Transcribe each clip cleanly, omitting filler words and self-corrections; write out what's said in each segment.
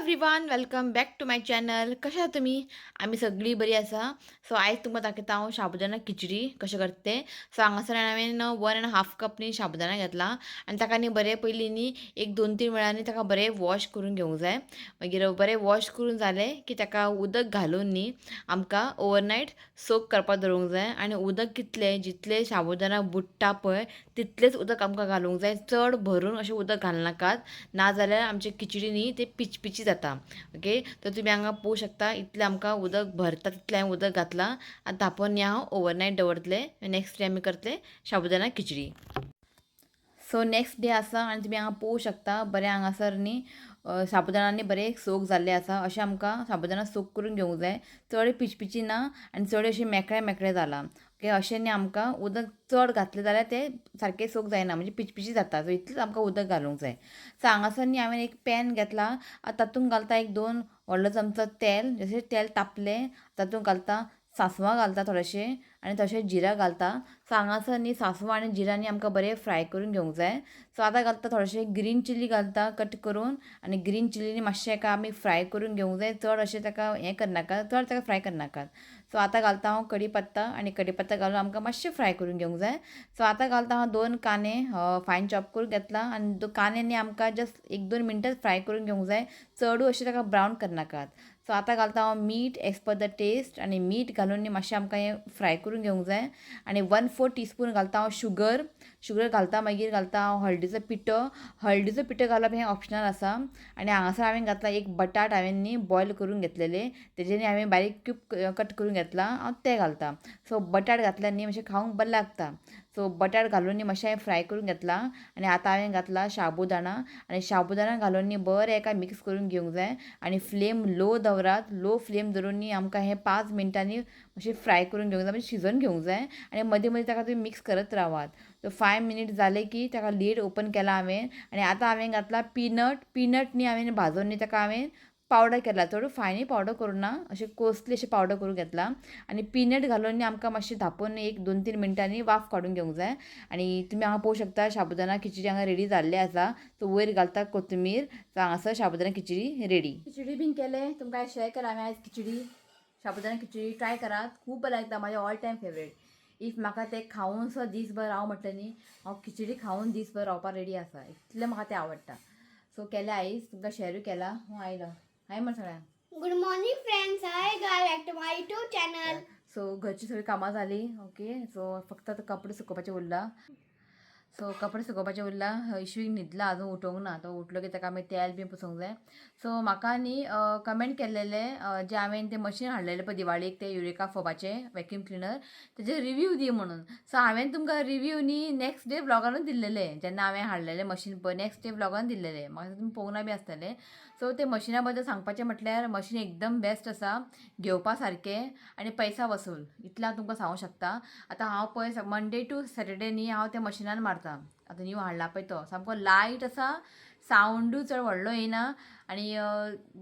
Everyone, welcome back to my channel. कशें आसा तुमी? आमी सगळीं बरी आसा. सो आयज तुमकां दाखयता हांव साबुदाणा खिचडी कशें करता तें. सो हांगासर हांवें 1.5 कप न्ही साबुदाणा घेतला आनी ताका न्ही बरें पयलीं न्ही एक 2-3 वेळांनी ताका बरें वॉश करून घेवंक जाय. मागीर बरें वॉश करून जालें की ताका उदक घालून न्ही आमकां ओवरनायट सोक करपाक दवरूंक जाय. आनी उदक कितलें, जितलें साबुदाणा बुडटा पळय तितलेंच उदक आमकां घालूंक जाय. चड भरून अशें उदक घालनाकात, नाजाल्यार आमची खिचडी न्ही ते पिचपिची जाता. ओके, तर तुमी हांगा पळोवंक शकता इतलें आमकां उदक भरता तितलें हांवें उदक घातलां. आनी तापोवन न्ही हांव ओवरनायट दवरतलें. नेक्स्ट डे आमी करतले sabudana khichdi. So next day आसा आनी तुमी हांगा पळोवंक शकता बरें हांगासर न्ही साबुदाणांनी बरें सोक जाल्लें आसा. अशें आमकां साबुदाणा सोक करून घेवंक जाय, चड पिचपिची ना आनी चड अशें मेकळें मेकळें जालां. ओके, अशें न्ही आमकां उदक चड घातलें जाल्यार तें सारकें सोक जायना, म्हणजे पिचपिची जाता. सो इतलेंच आमकां उदक घालूंक जाय. सो हांगासर न्ही हांवें एक पॅन घेतला, आतां तातूंत घालता एक 2 व्हडलो चमचो तेल. जशें तेल तापलें तातूंत घालता सांसवां घालता थोडेशें आनी तशें जिरा घालता. सो हांगासर न्ही सांसवां आनी जिरा न्ही आमकां बरें फ्राय करून घेवंक जाय. सो आतां घालता थोडेशें ग्रीन चिली घालता कट करून आनी ग्रीन चिली मातशें एका आमी फ्राय करून घेवंक जाय. चड अशें ताका हें करनाका, चड ताका फ्राय करनाकात. सो आतां घालता हांव कडी पत्ता आनी कडी पत्ता घालून आमकां मातशें फ्राय करून घेवंक जाय. सो आतां घालता हांव 2 कांदे फायन चॉप करून घेतला आनी कांदे न्ही आमकां जस्ट 1-2 मिनटां फ्राय करून घेवंक जाय, चडूय अशें ताका ब्रावन करनाकात. सो आतां घालता हांव मीठ एज पर the test आनी मीठ घालून न्ही मातशें आमकां हें फ्राय करून घेवंक जाय. आनी 1/4 टीस्पून घालता हांव शुगर, शुगर घालता. मागीर घालता हांव हळदीचो पिठो. हळदीचो पिठो घालप हें ऑप्शनल आसा. आनी हांगासर हांवें घातला एक बटाट, हांवें न्ही बॉयल करून घेतलेले, तेजे न्ही हांवें बारीक क्यूब कट करून घेतला, हांव तें घालता. सो बटाट घातल्यार न्ही मातशें खावंक बरें लागता. सो बटाट घालून न्ही मातशें हांवें फ्राय करून घेतला आनी आतां हांवें घातला साबुदाणा आनी साबुदाणा घालून न्ही बरें एका मिक्स करून घेवंक जाय. आनी फ्लेम लो दवरात, लो फ्लेम धरून न्ही आमकां हें 5 मिनटांनी मातशें फ्राय करून घेवंक जाय, म्हणजे शिजोवन घेवंक जाय. आनी मदीं मदीं ताका तुमी मिक्स करत रावात. सो 5 मिनीट जाले की ताका लीड ओपन केला हांवें आनी आतां हांवें घातला पिनट. पिनट न्ही हांवें भाजून न्ही ताका हांवें पावडर केला, चड फायनय पावडर करूं ना, अशें कोसली अशें पावडर करून घेतला. आनी पिनट घालून न्ही आमकां मातशें धांपून 1-2-3 मिनटांनी वाफ काडून घेवंक जाय. आनी तुमी हांगा पळोवंक शकता साबुदाणा खिचडी हांगा रेडी जाल्ली आसा. सो वयर घालता कोथमीर. सो हांगासर साबुदाणा खिचडी रेडी. खिचडी बीन केलें तुमकां शेअर केला हांवें आयज खिचडी, साबुदाणा खिचडी ट्राय करात, खूब बरें लागता. म्हाजें ऑल टायम फेवरेट. If म्हाका तें खावन सुद्दां दीसभर राव म्हटलें न्ही, हांव खिचडी खावन दीसभर रावपाक रेडी आसा, इतलें म्हाका तें आवडटा. सो केलें आयज तुमकां शेअरूय केला. हांव आयलो हाय म्हण सगळ्यांक. Good morning friends, hi guys, back to my YouTube channel. So घरची सगळी कामां जाली. ओके, सो फक्त आतां कपडे सुकोवपाचे उरला. सो कपडे सुकोवपाचे उरला. इशवीक न्हिदला, अजून उठोवंक ना. तो उठलो की ताका आमी तेल बी पुसूंक जाय. सो म्हाका न्ही कमेंट केल्लेले, जे हांवें तें मशीन हाडलेलें पळय दिवाळेक, तें युरेका फोबाचें वॅक्यूम क्लिनर, तेजे रिव्यू दी म्हणून. सो हांवें तुमकां रिव्यू न्ही नेक्स्ट डे व्लॉगानूच दिल्लेले, जेन्ना हांवें हाडलेलें मशीन पळय नेक्स्ट डे व्लॉगान दिल्लेले, म्हाका तुमी पळोवंक ना बी आसतलें. सो ते मशिना बद्दल सांगपाचें म्हटल्यार मशीन एकदम बेस्ट आसा, घेवपा सारकें आनी पैसा वसूल, इतलें हांव तुमकां सांगूंक शकता. आतां हांव पळय मंडे टू सॅटर्डे न्ही हांव त्या मशिनान मारता. आतां न्यू हाडला पळय तो सामको लायट आसा, सावंडूय चड व्हडलो येयना आनी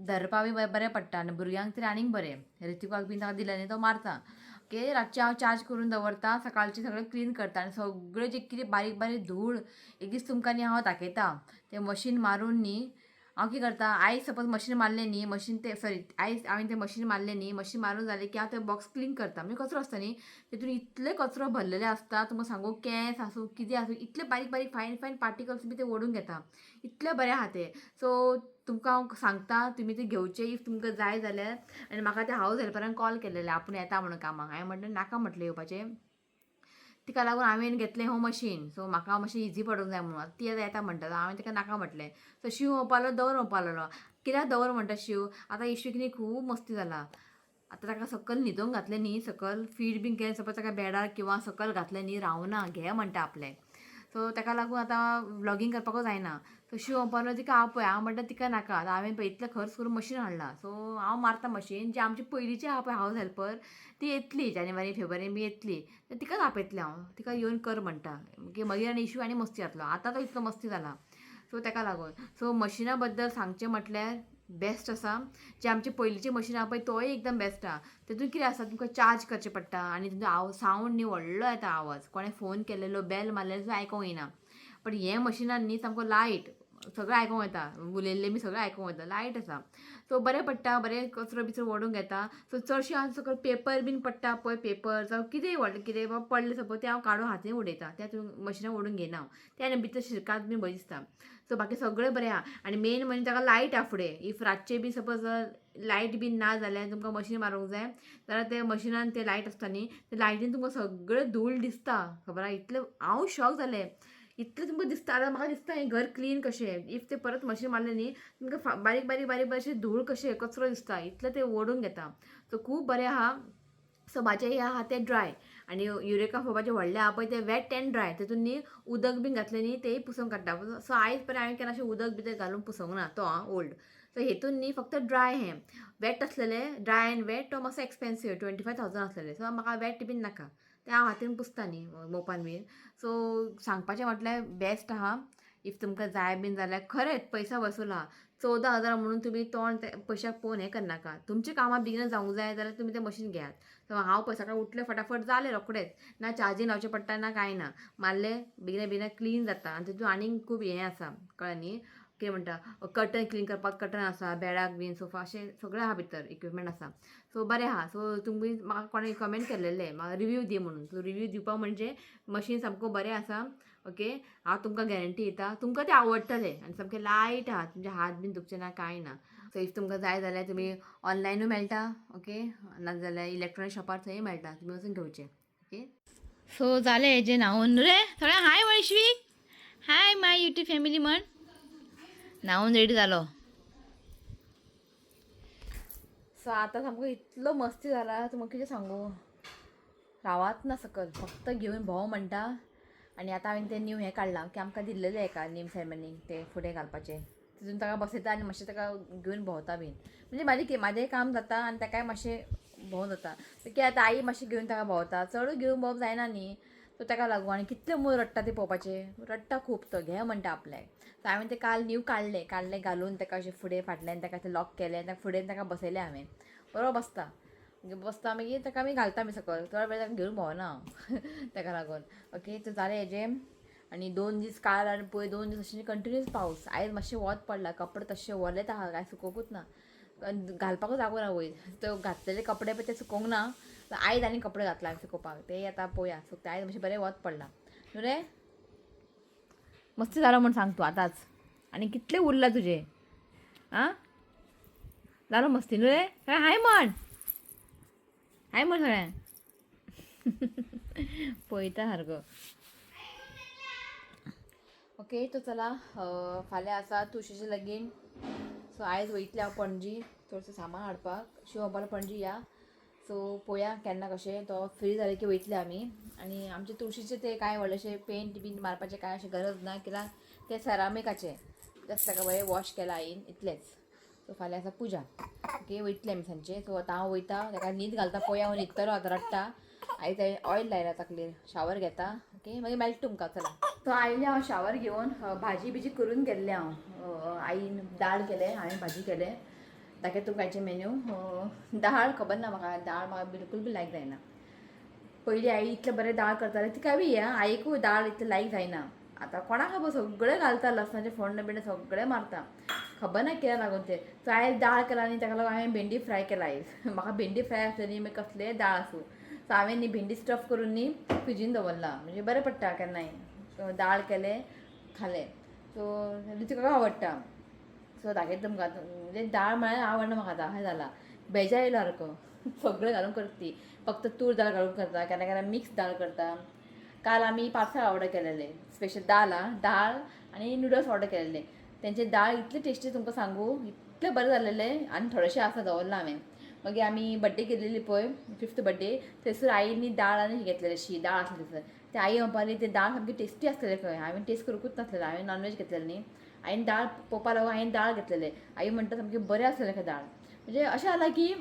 धरपा बी बरें पडटा आनी भुरग्यांक तरी आनीक बरें. ऋतिकाक बीन ताका दिलें न्ही तो मारता. ओके, रातचें हांव चार्ज करून दवरता, सकाळचें सगळें क्लीन करता आनी सगळें जें कितें बारीक बारीक धूळ एक दीस तुमकां न्ही हांव दाखयता तें मशीन मारून न्ही हांव कितें करता. आयज सपोज मशीन मारलें न्ही, मशीन तें सॉरी आयज हांवें तें मशीन मारलें न्ही, मशीन मारून जालें की हांव तें बॉक्स क्लीन करता. म्हणजे कचरो आसता न्ही तितून इतले कचरो भरलेले आसता, तुमकां सांगू, केंस आसूं कितें आसूं, इतले बारीक बारीक फायन फायन पार्टिकल्स बी ते ओडून घेता, इतलें बरें आहा तें. सो तुमकां हांव सांगता तुमी तें घेवचें if तुमकां जाय जाल्यार. आनी म्हाका त्या हावज हेल्परान कॉल केलेलें आपूण येता म्हणून कामाक, हांवें म्हटलें नाका म्हटलें येवपाचें, तिका लागून हांवें घेतलें हो मशीन. सो म्हाका मातशें इजी पडूंक जाय म्हणून ती आतां येता म्हणटा, हांवें तिका नाका म्हटलें. सो शींव म्हणपालो दवर म्हणपालो, कित्याक दवर म्हणटा शींव. आतां इश्वीक न्ही खूब मस्ती जाला. आतां ताका सकयल न्हिदोंक घातलें न्ही, सकयल फीड बीन केलें सपोज ताका बेडार किंवां सकयल घातलें न्ही, रावना घे म्हणटा आपलें. सो ताका लागून आतां व्लॉगींग करपाकूच जायना. सो शींव म्हणपालो तिका आपय, हांव म्हणटा तिका नाका. आतां हांवें पळय इतलें खर्च करून मशीन हाडलां. सो हांव मारता मशीन, जी आमची पयलींची आहा पळय हावज हेल्पर ती येतली जानेवारी फेब्रुवारी बी येतली, तिकाच आपयतलें हांव, तिका येवन कर म्हणटा. मागीर आनी इशू आनी मस्ती जातलो, आतां तो इतलो मस्ती जाला. सो ताका लागून सो मशिना बद्दल सांगचें म्हटल्यार बेस्ट आसा. जे आमचे पयलींचे मशीन आहा पळय तोय एकदम बेस्ट आहा. तितून कितें आसा, तुमकां चार्ज करचें पडटा आनी तुमचो सावंड न्ही व्हडलो येता आवाज, कोणें फोन केलेलो बेल मारलेलो सुद्दां आयकोंक येना. पण हे मशिनान न्ही सामको लायट, सगळें आयकोंक येता, उलयल्लें बी सगळें आयकोंक येता, लायट आसा. सो बरें पडटा, बरें कचरो बिचरो ओडून घेता. सो चडशें हांव सकयल पेपर बीन पडटा पळय, पेपर जावं कितेंय व्हडलें कितें पडलें सपोज, तें हांव काडून हातीन उडयता, तें मशिनान ओडून घेयना हांव, तें आनी भितर शिरकात बीन बरें दिसता. सो बाकी सगळें बरें आहा. आनी मेन म्हणजे ताका लायट आहा फुडें. If रातचें बी सपोज लायट बीन ना जाल्यार तुमकां मशीन मारूंक जाय जाल्यार ते मशिनान ते लायट आसता न्ही, ते लायटीन तुमकां सगळें धूळ दिसता, खबर आहा. इतलें हांव शॉक जालें, इतलें तुमकां दिसता. आतां म्हाका दिसता हें घर क्लीन कशें. If ते परत मशीन मारलें न्ही, तुमकां बारीक बारीक बारीक बारीक धूळ कशें कचरो दिसता, इतलें ते ओडून घेता. सो खूब बरें आहा. सो म्हाजें हें आहा तें ड्राय, आनी युरेका फोबाचें व्हडलें आहा पळय तें वेट एंड ड्राय, तेतून न्ही उदक बीन घातलें न्ही तेंय पुसोवन काडटा. सो आयज पर्यंत हांवें केन्ना अशें उदक बिदक घालून पुसोंक ना तो आं ओल्ड. सो हेतून न्ही फक्त ड्राय, हें वेट आसलेलें ड्राय एंड वेट तो मातसो एक्सपेन्सीव, 25,000 आसलेलें. सो म्हाका वेट बीन नाका, तें हांव हातीन पुसता न्ही मोपान बीन. सो सांगपाचें म्हटल्यार बेस्ट आहा. If तुमकां जाय बीन जाल्यार खरेंच पयसा वसूल आहा. 14,000 म्हणून तुमी तोंड ते पयशाक पळोवन हें करनाका. तुमचें कामां बेगीन जावंक जाय जाल्यार तुमी तें मशीन घेयात. सो हांव पळय सकाळीं उठलें फटाफट जालें रोखडेंच, ना चार्जींग लावचें पडटा ना कांय ना, मारलें बेगिना बेगिना क्लीन जाता. आनी तितून आनीक खूब हें आसा, कळ्ळें न्ही, कितें म्हणटा, कर्टन क्लीन करपाक कर्टन आसा, बेडाक बीन सोफा अशें सगळें आहा भितर इक्विपमेंट आसा. सो बरें आहा. सो तुमी म्हाका कोणें कमेंट केलेलें म्हाका रिव्यू दी म्हणून. सो रिव्यू दिवपाक म्हणजे मशीन सामको बरें आसा. ओके, हांव तुमकां गॅरंटी दिता तुमकां तें आवडटलें. आनी सामकें लायट आहा, तुमचे हात बीन दुखचे ना कांय ना. सो if तुमकां जाय जाल्यार तुमी ऑनलायनूय मेळटा, ओके, नाजाल्यार इलेक्ट्रॉनीक शॉपार थंय मेळटा, तुमी वचून घेवचें. ओके, सो जालें हेजें न्हांवन रे सगळें. हाय वैश्वीक, हाय my YouTube family म्हण. न्हांवन रेडी जालो. सो आतां सामको इतलो मस्ती जाला, तुमकां कितें सांगू, रावात ना सकल, फक्त घेवन भोंव म्हणटा. आनी आतां हांवें तें न्यू हें काडलां की आमकां दिल्लेलें एका नेम सेरेमनीक तें फुडें घालपाचें, तितून ताका बसयता आनी मातशें ताका घेवन भोंवता बीन, म्हणजे म्हाजें काम जाता आनी ताकाय मातशें भोंवून जाता. की आतां आई मातशें घेवन ताका भोंवता, चडूय घेवन भोंवप जायना न्ही, सो ताका लागून. आनी कितलें मूळ रडटा तें पळोवपाचें, रडटा खूब तो, घे म्हणटा आपल्याक. सो हांवें तें काल न्यू काडलें, काडलें घालून ताका अशें फुडें फाटल्यान ताका तें लॉक केलें, ताका फुडें ताका बसयलें हांवें, बरो बसता, बसता मागीर ताका आमी घालता आमी सकयल, चड वेळ ताका घेवन भोंवना हांव ताका लागून. ओके, तर जालें हेजें. आनी 2 दीस काल आनी पयर 2 दीस अशें कंटिन्यूस पावस, आयज मातशें वत पडलां, कपडे तशे वोलेच आहा, कांय सुकोवंकूच ना, घालपाकूच जागो ना वयर, तो घातलेले कपडे पळय ते सुकोवंक ना. आयज आनी कपडे घातला हांवें सुकोवपाक, ते आतां पळोवया सुकता. आयज मातशें बरें वत पडलां न्हू रे, मस्ती जालो म्हूण सांग तूं आतांच. आनी कितलें उरलां तुजें आं, जालो मस्ती न्हू रे, सगळें हाय म्हण, हाय म्हण सगळ्यांक पळयता सारको. ओके, तो चला फाल्यां आसा तुळशीचें लगीन. सो आयज वयतलें हांव पणजी चडशें सामान हाडपाक, शिव म्हणपाक पणजी या. सो पळोवया केन्ना कशें, तो फ्री जाले की वयतले आमी. आनी आमचे तुळशीचे ते कांय व्हडलेशे पेंट बीन मारपाचें कांय अशें गरज ना, कित्याक ते सेरामिकाचे, जस्ट ताका बरें वॉश केलां आईन, इतलेंच. सो फाल्यां आसा पुजा. ओके, वयतले आमी सांजचे. सो आतां हांव वयता, ताका न्हीद घालता, पळोवया हांव न्हिदतलो आतां, रडटा. आयज हांवें ऑयल लायला तकलेर, शावर घेता. ओके, मागीर मेळटा तुमकां, चला. सो आयलें हांव शावर घेवन, भाजी बिजी करून गेल्लें हांव, आईन दाळ केलें, हांवें भाजी केलें. दाखयता तुमकां आयचें मेन्यू. दाळ खबर ना म्हाका, दाळ म्हाका बिलकूल बी लायक जायना. पयलीं आई इतलें बरें दाळ करतालें, तिका बी हें आईकूय दाळ इतलें लायक जायना. आतां कोणाक खबर, सगळें घालता, लसणाचें फोण्ण बिण्ण सगळें मारता, खबर ना कित्याक लागून तें. सो आयज दाळ केला आनी ताका लागून हांवें भेंडी फ्राय केला आयज. म्हाका भेंडी फ्राय आसली न्ही मागीर कसलेंय दाळ आसूं. सो हांवें न्ही भेंडी स्टफ करून न्ही फ्रिजीन दवरला, म्हणजे बरें पडटा केन्नाय. सो दाळ केलें खालें, सो तिका आवडटा. सो दाखयता तुमकां, म्हणजे दाळ म्हळ्यार आवडना म्हाका आतां, अशें जालां, बेजार येयलो सारको. सगळें घालून करता ती, फक्त तूर दाळ घालून करता, केन्ना केन्ना मिक्स दाळ करता. काल आमी पार्सल ऑर्डर केलेलें, स्पेशल दाल आं, दाळ आनी नुडल्स ऑर्डर केलेले. तेंचे दाळ इतले टेस्टी तुमकां सांगू, इतलें बरें जालेलें. आनी थोडेशें आसा दवरलां हांवें. मागीर आमी बड्डे केलेली पळय, 5th birthday, थंयसर आईनी दाळ आनी घेतलेली, शी दाळ आसली थंयसर. ते आई म्हणपाली ते दाळ सामकी टेस्टी आसलेले खंय, हांवें टेस्ट करूंकूच नासलेलें, हांवें नॉनवेज घेतलेलें न्ही. आईन दाळ पळोवपा लागून हांवें दाळ घेतलेलें, आई म्हणटा सामकें बरें आसलेलें खंय दाळ. म्हणजे अशें जालां की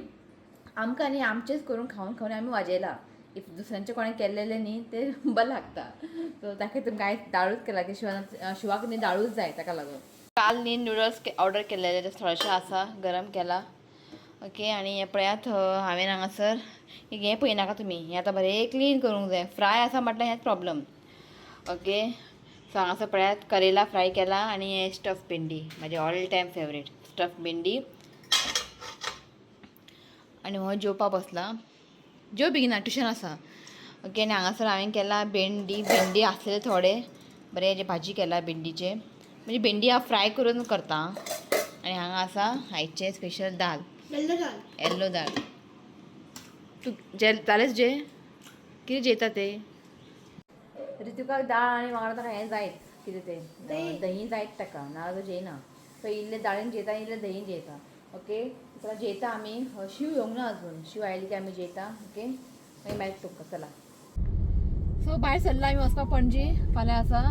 आमकां न्ही आमचेंच करून खावन खावन आमी वाजेला, if दुसऱ्यांचें कोणें केल्लेलें न्ही तें बरें लागता. सो ताका तुमकां आयज दाळूच केला की शिवाक न्ही दाळूच जाय ताका लागून. काल न्ही नुडल्स ऑर्डर केल्लेले, ते थोडेशे आसा, गरम केला. ओके, आनी हें पळयात हांवें हांगासर हें पळयनाका तुमी, हें आतां बरें क्लीन करूंक जाय. फ्राय आसा म्हटल्यार हेंच प्रॉब्लम. ओके, सो हांगासर पळयात करेला फ्राय केला आनी हे स्टफ भेंडी, म्हाजे ऑल टायम फेवरेट स्टफ भेंडी. आनी हो जेवपा बसला. जेव बेगिना, ट्युशन आसा. ओके, आनी हांगासर हांवें केला भेंडी. भेंडी आसलेले थोडे बरे हेजे भाजी केला भेंडीचे, म्हणजे भेंडी हांव फ्राय करून करता. आनी हांगा आसा आयचें स्पेशल दाल. येल्लो दाल. येल्लो दाल. तूं जे जालें तुजें कितें जेयता ते? ऋतुकाक दाळ आनी वांगडा ताका हें जायत कितें तें. दही. दही जायत ताका, नाजाल्यार तो जेयना. सो इल्लें दाळीन जेयता, इल्लें दहीन जेयता. ओके, चला जेयता आमी. शीव येवंक ना अजून. शीव आयली की आमी जेयता. ओके, मागीर मेळटा तुमकां. चला, सो भायर सरला आमी वचपाक पणजे. फाल्यां आसा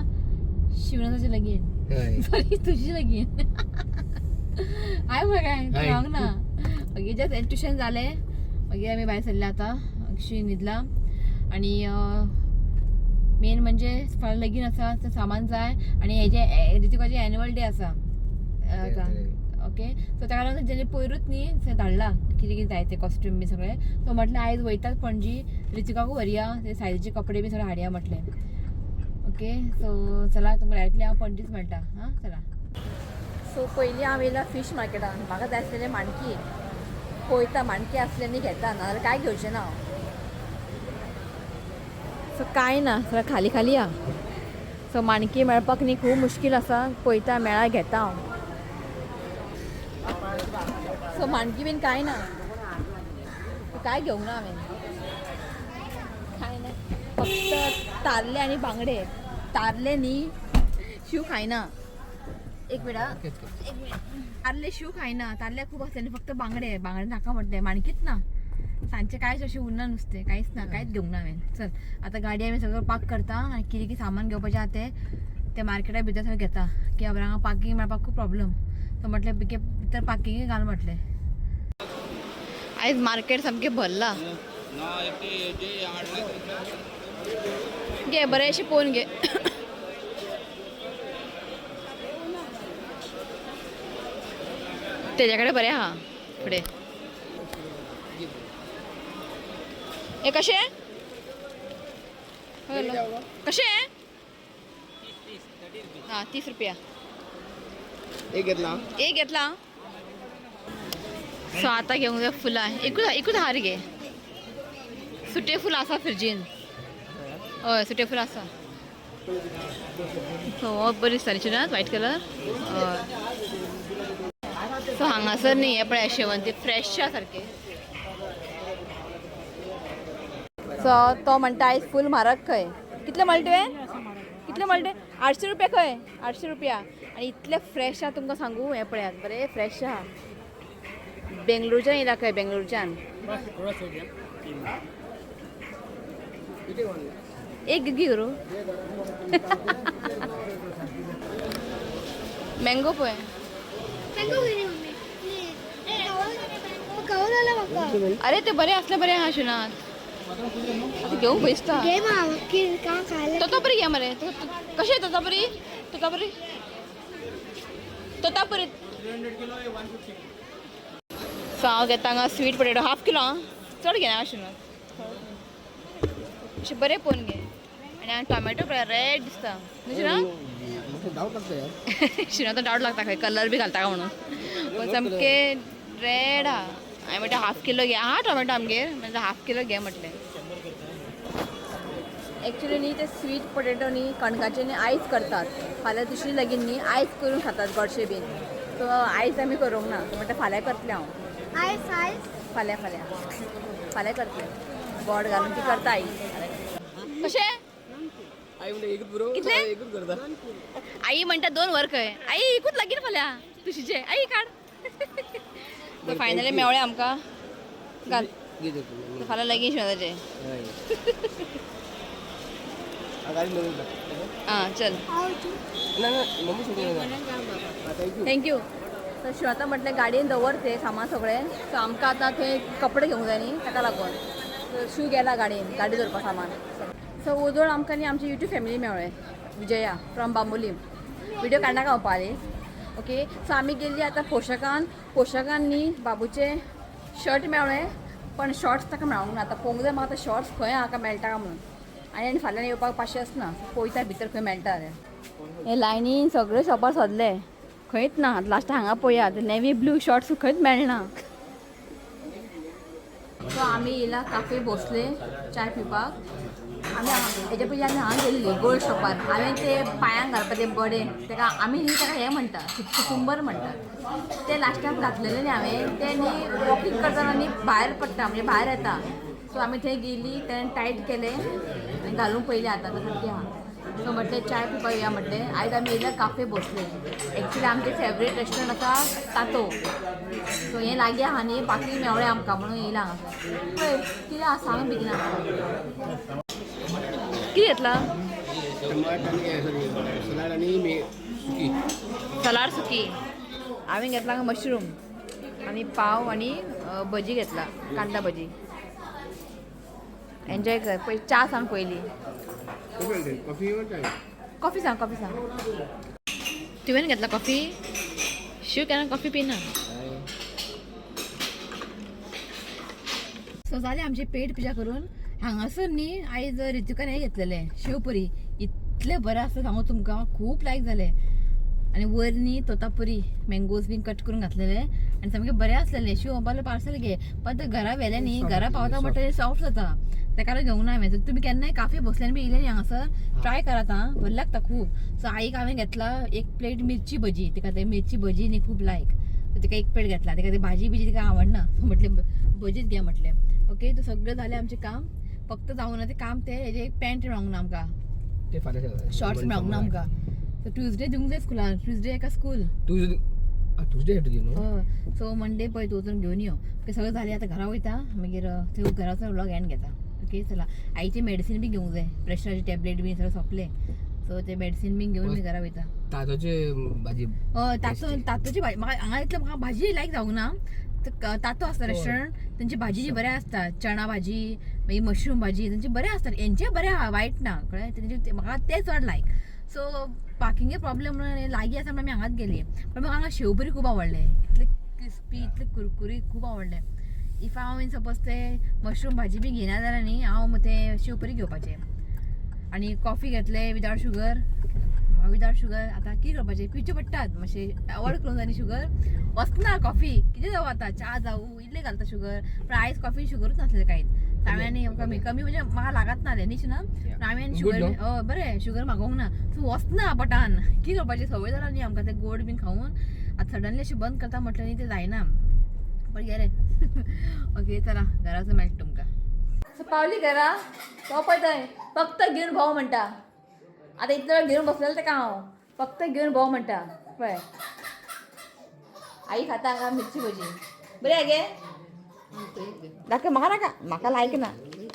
शिवनाथाचें लगीन. सॉरी, तुजी लगीन. हाय मरे काय हाय. हांव ना. ओके, जस्ट ट्युशन जालें, मागीर आमी भायर सरले. आतां शी न्हिदला. आनी मेन म्हणजे फाल्यां लगीन आसा, तें सामान जाय. आनी हेजे ऋतिकाचे एन्युअल डे आसा आतां. ओके, सो ताका लागून तेणे पयरूच न्ही थंय धाडला कितें कितें जाय ते कॉस्ट्यूम बी सगळें. सो म्हटलें आयज वयतात पणजी, ऋतिकाकूय व्हरया, ते सायजीचे कपडे बी सगळे हाडया म्हटलें. ओके, सो चला, तुमकां डायरेक्टली हांव पणजीच मेळटा. हां, चला. सो पयलीं हांव येयला फीश मार्केटान. म्हाका जाय आसलेलें माणकी. पळयता माणकी आसले न्ही घेता, नाजाल्यार कांय घेवचें ना हांव. सो कांय ना, सगळें खाली खाली आहा. सो माणकी मेळपाक न्ही खूब मुश्कील आसा. पळयता मेळा घेता हांव. सो माणकी बीन कांय ना, काय घेवंक ना हांवें, कांय ना. फक्त तारले आनी बांगडे. तारले न्ही शीव खायना. एक मिनट हा. एक मिनट. तारले शीव खायना, तारले खूब आसले न्ही. फक्त बांगडे. बांगडे नाका म्हटलें, माणकीच ना. सांजचें कांयच अशें उरना नुस्तें, कांयच ना, कांयच घेवंक ना हांवें. चल, आतां गाडी आमी सगळं पार्क करता आनी कितें कितें सामान घेवपाचें आहा तें ते मार्केटा भितर सगळें घेता. कित्याक हांगा पार्कींग मेळपाक खूब प्रॉब्लम. सो म्हटलें बेगीन भितर पार्किंगूय घाल म्हटलें. आयज मार्केट सामकें भरलां. घे बरें अशें पळोवन घे. तेज्या कडेन बरें आहा फुडें. हे कशें? कशें? हां, 30 रुपया. एक घेतला. एक घेतला. सो आतां घेवंक जाय फुलां. एकूच एकूच हार घे. सुटे फुलां आसा फ्रिजीन. हय, सुटे फुलां आसा. सो हो बरी दिसता न्ही शिवनाथ, व्हायट कलर. हय. सो हांगासर न्ही हें पळय शेवंती फ्रेश आहा सारकें. सो तो म्हणटा आयज फूल म्हारग खंय. कितले म्हणले तुवें? कितले म्हणले? 800 रुपया खंय. 800 रुपया. आनी इतले फ्रेश आहा तुमकां सांगू. हें पळयात, बरें फ्रेश आहा. बेंगलोरच्यान येयला खंय, बेंगलोरच्यान. एक घे करू मँगो पळय. मँगो घेली मम्मी, प्लीज. कवर आला म्हाका. अरे ते बरे असले बरे आहा शिवनाथ. आतां घेवंक पयसता. घे मा की का खायला. तोतापुरी घे मरे. कशें तोतापुरी? तोतापुरी, तोतापुरी. सो हांव घेता हांगा स्वीट पोटेटो हाफ किलो. आं, चड घेना शिवनाथ, अशें बरें पळोवन घे. आनी हांगा टोमॅटो पळय, रेड दिसता न्हू शिवनाथ? डाऊट लागता यार. शिवनाथ डावट लागता खंय, कलर बी घालता काय म्हणून. पण सामके रेड आहा. हांवें म्हटलें हाफ किलो घे. आहा टोमॅटो आमगेर, म्हणजे हाफ किलो घे म्हटलें. एक्चुली न्ही ते स्वीट पोटेटो न्ही कणकाचे न्ही आयस करतात. फाल्यां दुसरी लगीन न्ही आयस करून खातात गोडशे बीन. सो आयज आमी करूंक ना. म्हणटा फाल्यां करतलें हांव. आयस आयस. फाल्यां फाल्यां फाल्यां करतलें. गोड घालून ती करता आई. कशें? आई म्हणटा एकूच पुरो. कितले? एकूच करता. आई म्हणटा दोन वर खंय. आई एकूच लागीन फाल्यां तुशीचे. आई काड. फायनली मेवळें आमकां. घाल. फाल्यां लगीन शिवनाथाचें. आं, चल. ना ना, मम्मी सोडून. Thank you. Thank you. तर शिवनाथा म्हटलें गाडयेन दवर ते सामान सगळें. सो आमकां आतां थंय कपडे घेवंक जाय न्ही, ताका लागून. सो शिव गेला गाडयेन, गाडी दवरपा सामान. सो ओदोळ आमकां न्ही आमची युट्यूब फॅमिली मेवळें, विजया फ्रॉम बांबोलीम. व्हिडिओ काडनाका हांव. ओके, सो आमी गेल्ली आतां पोशकान. पोशकान न्ही बाबूचें शर्ट मेवळें, पण शॉर्ट्स ताका मेळोंक ना. आतां पळोवंक जाय म्हाका आतां शॉर्ट्स खंय आहा, मेळटा काय म्हणून. आनी आनी फाल्यां येवपाक पाशेंस ना. पळयता भितर खंय मेळटा जाल्यार. हे लायनीन सगळे शॉपार सोदले, खंयच ना. लास्ट हांगा पळया, नेवी ब्लू शॉर्ट्स खंयच मेळना. सो आमी येयला काफे भोसले चाय पिवपाक. आमी हेच्या पयलीं आमी हांगा गेल्ली गोल्ड शॉपार. हांवें ते पांयांक घालपा ते बडे, तेका आमी न्ही तेका हें म्हणटा, कुकुंबर म्हणटा. ते लास्ट टायम घातलेले न्ही हांवें, ते न्ही वॉकींग करतना न्ही भायर पडटा, म्हणजे भायर येता. सो आमी थंय गेली, तेणें टायट केलें आनी घालूंक पयलें आतां सारकें आहा. सो म्हटलें चाय पिवपाक येया म्हटलें. आयज आमी येयल्या काफे भोसले. एक्चुली आमचें फेवरेट रेस्टॉरंट आसा तातो. सो हें लागीं आहा न्ही, बाकी मेवळें आमकां म्हणून येयला हांगासर. पळय कितें आसा सांग बेगिना. कितें घेतला? टमाट आणि सॉरी, सलाड आणि सुकी. सलाड सुकी. हांवें घेतला मशरूम आनी पाव आनी भजी घेतला, कांदा भजी. एन्जॉय कर. पयलीं च्या सांग पयलीं. कॉफी वर काय? कॉफी सांग, कॉफी सांग. तुवें घेतला कॉफी? शिव केन्ना कॉफी पिना. सो जालें आमचें पेट पुजा करून. हांगासर न्ही आयज रितिकान हें घेतलेलें शेवपुरी, इतलें बरें आसा सांगू तुमकां, खूब लायक जालें. आनी वयर न्ही तोतापुरी मँगोज बीन कट करून घातलेले आनी सामकें बरें आसलेलें. शेव म्हणपाक पार्सल घे, पण ते घरा व्हेलें न्ही, घरा पावता म्हणटकीर सॉफ्ट जाता, तेका लागून घेवंक ना हांवें. तुमी केन्नाय काफे भोसल्यान बी येयले न्ही हांगासर, ट्राय करात आं, बरें लागता खूब. सो आईक हांवें घेतला एक प्लेट मिरची भजी, तिका ते मिरची भजी न्ही खूब लायक. तिका एक प्लेट घेतला. तिका ती भाजी बिजी तिका आवडना, सो म्हटलें भजीच घे म्हटलें. ओके, तो सगळें जालें आमचें काम. फक्त जावंक ना तें काम, तें हेजें एक पॅन्ट मेळोंक ना आमकां, ते फाल्यां. शॉर्ट्स मेळोंक ना आमकां. सो ट्युजडे दिवंक जाय स्कुलान, ट्युजडे एका school. Tuesday, Tuesday have to give no. हय, सो मंडे पळय तूं वचून घेवन यो. ओके, सगळें जालें, आतां घरा वयता, मागीर थंय घराचो व्लॉग एंड घेता. ओके चला, आईची मेडिसीन बी घेवंक जाय, प्रेशराची टॅबलेट बी सगळें सोंपलें. सो ते मेडिसीन बी घेवन मी घरा वयता. ताजोचे भाजी. हय, तातो, तातोची भाजी म्हाका हांगा इतलें म्हाका भाजी लायक जावंक ना. तातो आसता रेस्टॉरंट, तेंची भाजी जी बरें आसता, चणा भाजी, मागीर मशरूम भाजी तेंची बरें आसता. हेंचें बरें आहा, वायट ना, कळ्ळें. तेंचे म्हाका तें चड लायक. सो पार्किंगे प्रॉब्लेम म्हणून लागीं आसा म्हणून आमी हांगाच गेली. पण म्हाका हांगा शेवपुरी खूब आवडलें, इतले क्रिस्पी, इतले कुरकुरी, खूब आवडलें. If हांव सपोज ते मशरूम भाजी बी घेयना जाल्यार न्ही हांव ते शेवपुरी घेवपाचें. आनी कॉफी घेतले विदाउट शुगर, विदाउट शुगर. आतां कितें करपाचें, पिवचे पडटात मातशें, अवॉयड करूंक जाय न्ही शुगर. वचना कॉफी, कितें जावं आतां, च्या जावं इल्लें घालता शुगर. पण आयज कॉफी शुगरूच नासलें कांयच. हांवें आनी कमी कमी म्हणजे म्हाका लागत नासलें न्ही ना, पण हांवें आनी Good sugar no? हय बरें शुगर मागोवंक ना. सो वचना पोटान, कितें करपाचें, संवय जाला न्ही आमकां तें गोड बीन खावन. आतां सडनली अशें बंद करता म्हटलें न्ही तें जायना, पण गेलें. ओके चला, घरा वचून मेळटा तुमकां. सो पावली घरा, तो पळय फक्त घेवन भोंव म्हणटा. आतां इतलो वेळ घेवन बसलेलो तेका हांव, फक्त घेवन भोंव म्हणटा. पळय आई खाता हांगा मिरची भजी, बरी आहा गे. दाखय म्हाका, नाका, म्हाका लायक ना.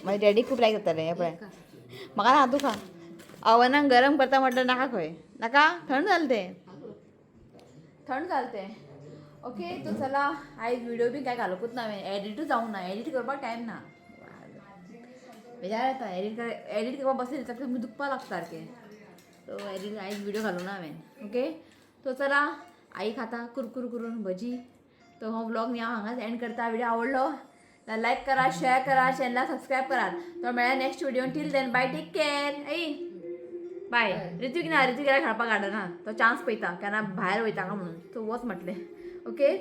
म्हाजे डॅडी खूब लायक जाताले. हें पळय, म्हाका ना, तूं खा. ओवनाक गरम करता म्हटल्यार नाका खंय, नाका, थंड जालें तें. थंड जालें तें. ओके तो चला, आयज व्हिडिओ बी काय घालूंकूच ना हांवें, एडिटूच जावंक ना, एडिट करपाक टायम ना. बेजार येता एडिट, एडिट करपाक बसले जाल्यार दुखपाक लागता सारकें. सो एडिट आयज व्हिडिओ घालूंक ना हांवें. ओके तो चला, आई खाता कुरकुर करून भजी. तो हो व्लॉग न्ही हांव हांगाच एंड करता. व्हिडिओ आवडलो जाल्यार लायक करा, शेअर करा, चॅनलाक सबस्क्रायब करात. तो मेळ्ळा next video, till then bye, take care. आई बाय. ऋत्विक ना, ऋत्विक गेल्यार खेळपाक गार्डनान, तो चान्स पळयता केन्ना भायर वयता काय म्हणून, सो वच म्हटलें. ओके.